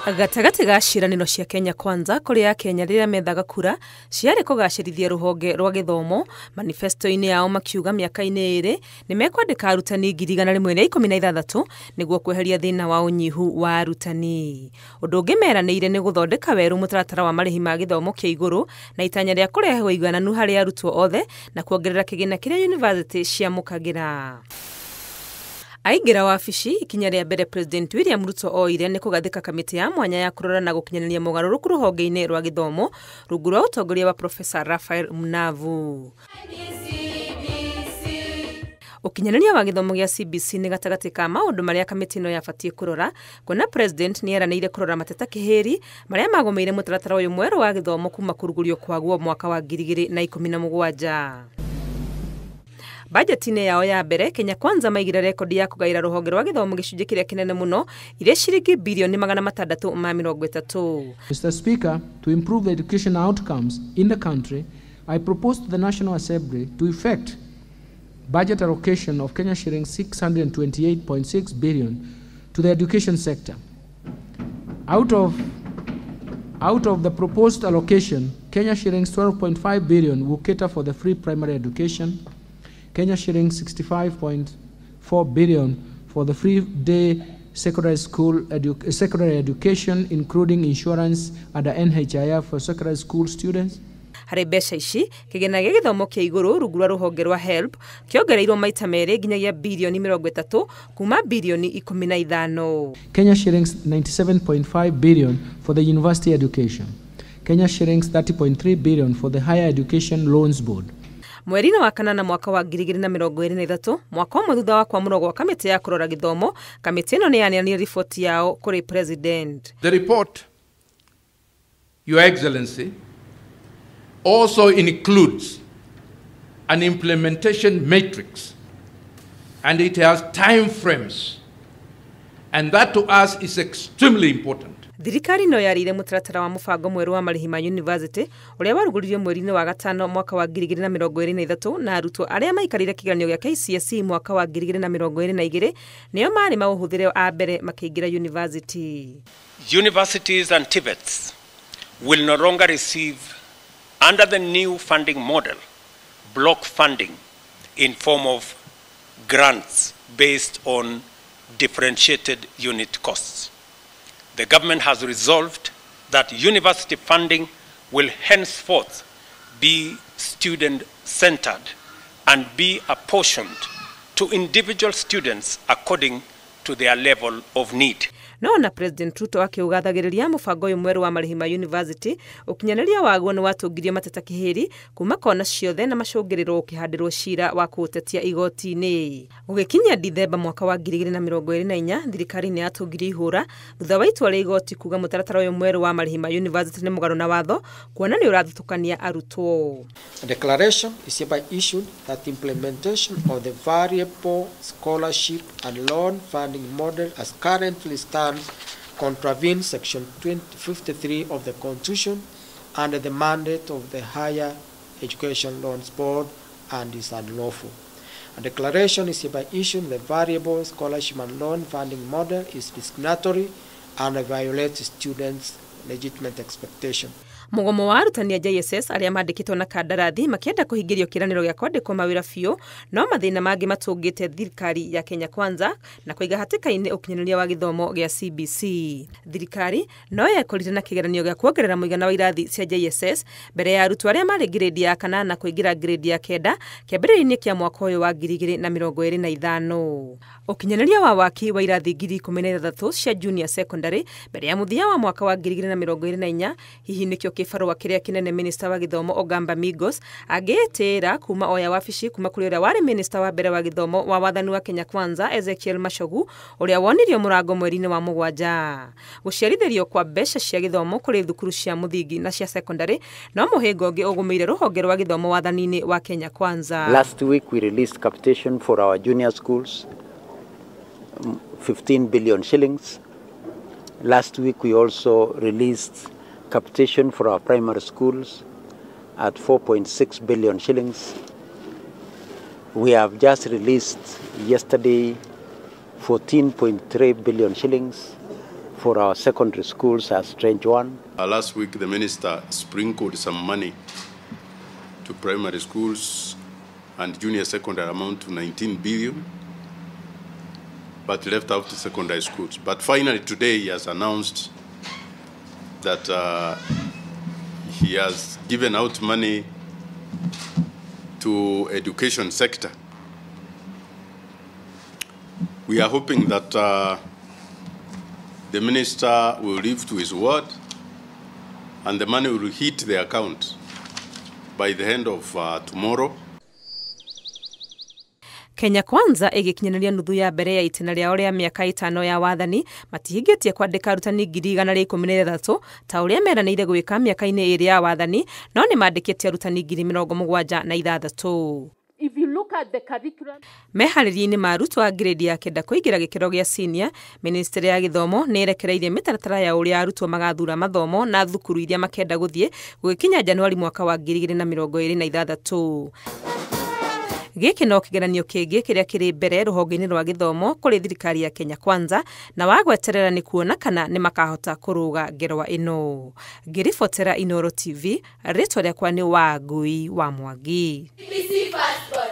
Gatagatĩ ga ciĩranĩro cia Kenya Kwanza kũrĩ Akenya rĩrĩa methaga kura ciarĩ kũgacĩrithia rũhonge rwa gĩthomo. Manifesto-inĩ yao makiuga mĩaka-inĩ ĩrĩ nĩ mekwandĩka arutani 116,000 nĩguo kweheria thĩna wa ũnyihu wa arutani. Ũndũ ũngĩ meranĩire nĩ gũthondeka werũ mũtaratara wa marĩhi ma gĩthomo kĩa igũrũ na itanya rĩa kũrehe ũigananu harĩ arutwo othe na kuongerera kĩgĩna kĩrĩa yunivasĩtĩ ciamũkagĩra. Aingĩra wabici, ikinya rĩa mbere President William Ruto oire nĩ kũgathĩka kamĩtĩ ya mwanya ya kũrora na gũkinyanĩria mogarũrũku rũhonge-inĩ rwa gĩthomo rungu rwa ũtongoria wa Professor Raphael Munavu. Ũkinyanĩria wa gĩthomo gĩa CBC nĩ gatagatĩ ka maũndũ marĩa kamĩtĩ ĩno yabatiĩ kũrora, kuona President nĩ eranĩire kũrora mateta kĩhĩri marĩa magũmĩire mũtaratara ũyũ mwerũ wa gĩthomo kuma kũrugũrio kwaguo mwaka wa 2017. Bajeti-inĩ yao ya mbere, Kenya Kwanza maigire rekodi ya kũgaĩra rũhonge rwa gĩthomo gĩcunjĩ kĩrĩa kĩnene mũno iria ciringi bilioni 630. Mr. Speaker, to improve the education outcomes in the country, I propose to the National Assembly to effect budget allocation of Kenya shillings 628.6 billion to the education sector. Out of the proposed allocation, Kenya shillings 12.5 billion will cater for the free primary education, Kenya shillings 65.4 billion for the free day secondary school secondary education, including insurance under NHIF for secondary school students. Harĩ mbeca ici, kĩgĩna gĩa gĩthomo kĩa igũrũ rungu rwa rũhonge rwa HELB kĩongereirwo maita merĩ nginyagia bilioni 30 kuma bilioni 15. Kenya shillings 97.5 billion for the university education, Kenya shillings 30.3 billion for the Higher Education Loans Board. Mweri-inĩ wa kanana mwaka wa 2023, mwaka ũmwe thutha wa kwamũrwo gwa kamĩtĩ ya kũrora gĩthomo, kamĩtĩ ĩno nĩ yaneanire riboti yao kũrĩ President. The report, Your Excellency, also includes an implementation matrix, and it has time frames, and that to us is extremely important. Thirikari no yarĩire mũtaratara wa mũbango mwerũ wa marĩhi ma yunivasĩtĩ ũrĩa warugũririo mweri-inĩ wa gatano mwaka wa 2023 na arutwo arĩa maikarire kĩgeranio gĩa KCSE mwaka wa 2022 nĩo marĩ maũhũthĩre a mbere makĩingĩra yunivasĩtĩ. Universities and TVETs will no longer receive, under the new funding model, block funding in form of grants based on differentiated unit costs. The government has resolved that university funding will henceforth be student-centered and be apportioned to individual students according to their level of need. No na President Ruto akiugathagĩrĩria mũbango ũyũ mwerũ wa marĩhi ma yunivasĩtĩ, ũkinyanĩria waguo nĩ watũngirie mateta kĩhĩri kuma kona ciothe na macũngĩrĩro ũkĩhandĩrwo cira wa kũũtetia igoti-inĩ. Gũgĩkinya Dithemba mwaka wa 2024, thirikari nĩ yatũngirie ihũra thutha wa itua rĩa igoti kuga mũtaratara ũyũ mwerũ wa marĩhi ma yunivasĩtĩ nĩ mũgarũ na watho kuona nĩ ũrathutũkania arutwo. A declaration is hereby issued that implementation of the variable scholarship and loan funding model as currently stands contravenes Section 53 of the Constitution and the mandate of the Higher Education Loans Board and is unlawful. A declaration is hereby issued the variable scholarship and loan funding model is discriminatory and violates students' legitimate expectation. Mũgomo wa arutani a JSS arĩa mandĩkĩtwo na kandarathi makĩenda kũhingĩrio kĩĩranĩro gĩa kwandĩkwo mawĩra biũ no mathĩna mangĩ matũngĩte thirikari ya Kenya Kwanza na kũiga hatĩka-inĩ ũkinyanĩria wa gĩthomo gĩa CBC. Thirikari no yekorire na kĩgeranio gĩa kuongerera mũigana wa irathi cia JSS mbere ya arutwo arĩa marĩ grade ya kanana kũingĩra grade ya kenda kĩambĩrĩria-inĩ kĩa mwaka ũyũ wa 2025. Ũkinyanĩria wa waki wa irathi 16,000 cia junior secondary mbere ya mũthia wa mwaka wa 2024 hihi nĩkĩo kĩbarũa kĩrĩa kĩnene minista wa gĩthomo Ogamba Migos angĩĩtĩĩra kuma oya wabici kuma kũrĩ ũrĩa warĩ minista wa mbere wa gĩthomo wa wathani wa Kenya Kwanza Ezekiel Machogu ũrĩa wonirio mũrango mweri-inĩ wa mũgwanja. Gũciarithĩrio kwa mbeca cia gĩthomo kũrĩ thukuru cia mũthingi na cia secondary no mũhĩnga ũngĩ ũgũmĩire rũhonge rwa gĩthomo wathani-inĩ wa Kenya Kwanza. Last week we released capitation for our junior schools, 15 billion shillings. Last week we also released capitation for our primary schools at 4.6 billion shillings. We have just released yesterday 14.3 billion shillings for our secondary schools as Tranche 1. Last week, the minister sprinkled some money to primary schools and junior secondary amount to 19 billion, but left out the secondary schools. But finally today he has announced that he has given out money to education sector. We are hoping that the minister will live to his word and the money will hit the account by the end of tomorrow. Kenya Kwanza ĩgĩkinyanĩria nuthu ya mbere ya itĩna rĩao rĩa mĩaka 5 ya wathani matihingĩtie kwandĩka arutani 113 ta ũrĩa meranĩire gwĩka mĩaka-inĩ 2 ya wathani, no nĩ mandĩkĩte arutani 76,000. If you look at the curriculum, meharĩria-inĩ ma arutwo a grade ya 9 kũingĩra gĩkĩro gĩa senior, ministry ya gĩthomo nĩ ĩrekereirie mĩtaratara ya ũrĩa arutwo magathura mathomo na thukuru iria makenda gũthiĩ gũgĩkinya Januari mwaka wa 2026. Gĩkĩ no kĩgeranio kĩngĩ kĩrĩa kĩrĩ mbere rũhonge-inĩ rwa gĩthomo kũrĩ thirikari ya Kenya Kwanza, na wa gweterera nĩ kuona kana nĩ makahota kũrũga ngerwa ĩno. Ngĩribotera Inooro TV, rĩtwa rĩakwa nĩ Wangui wa Mwangi. CBC passport.